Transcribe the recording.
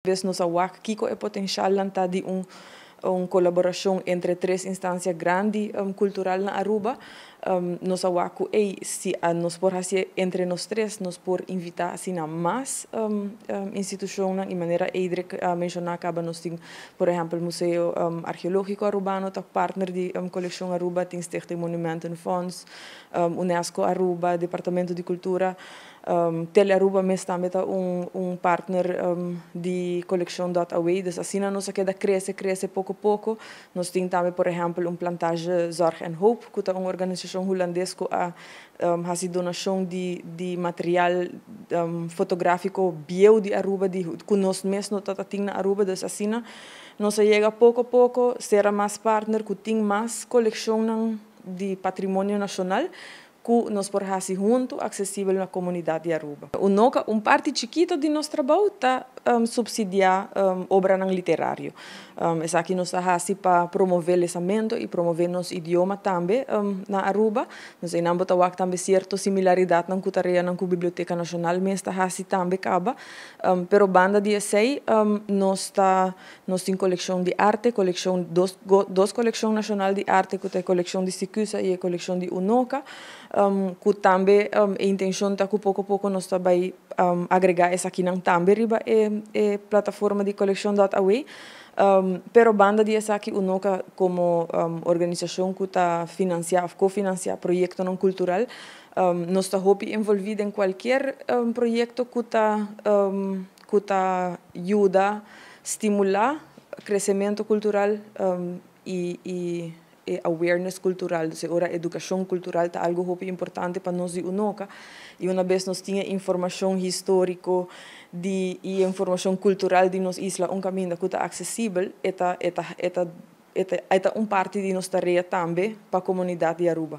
Bes nos a wak kiko e potencial ta di un colaboracion entre tres instancia grandi cultural na Aruba. Nos a wak cu si nos por haci entre nos tres, nos por invita asina mas institucion y, manera Edric menciona caba, nos tin, por ehempel, Museo Arqueologico Arubano ta partner di Coleccion Aruba, tin Stichting Monumentenfonds, UNESCO Aruba, Departamento di Cultura, Tele Aruba mes tambe ta un partner di Coleccion.aw. Dus asina nos a keda crece, crece poco poco. Nos tin tambe, por ehempel, un Plantage Zorg en Hoop, cu ta un organisacion hulandes cu a haci donacion di material fotografico bieu di Aruba, cu nos mes no tin na Aruba. Dus asina nos a yega poco poco, sera mas partner, cu tin mas coleccion di patrimonio nacional, cu nos por haci hunto accesibel na comunidad di Aruba. Un parti chikito di nos trabou ta subsidia obra literario. Esaki nos ta haci pa promove lesamento y promove nos idioma tambe na Aruba. Nos ainda ta tambe cierto similaridad cu tarea cu Biblioteca Nacional mes ta haci tambe caba. Pero banda di esey, nos tin coleccion di arte, coleccion dos coleccion nacional di arte, cu ta e coleccion di Cicusa y e coleccion di Unoca, cu tambe e intencion ta cu poco poco nos ta bay agrega esaki nan tambe riba e plataforma di coleccion.aw. Pero banda di esaki, Unoca como organisacion cu ta financia of cofinancia proyecto nan cultural, nos ta hopi envolvi den cualkier proyecto cu ta yuda stimula crecemento cultural y awareness cultural. Dus ora educacion cultural ta algo hopi importante pa nos di Unoca. Y un bes nos tin informacion historico y informacion cultural di nos isla un caminda cu ta accesibel, e ta un parti di nos tarea tambe pa e comunidad di Aruba.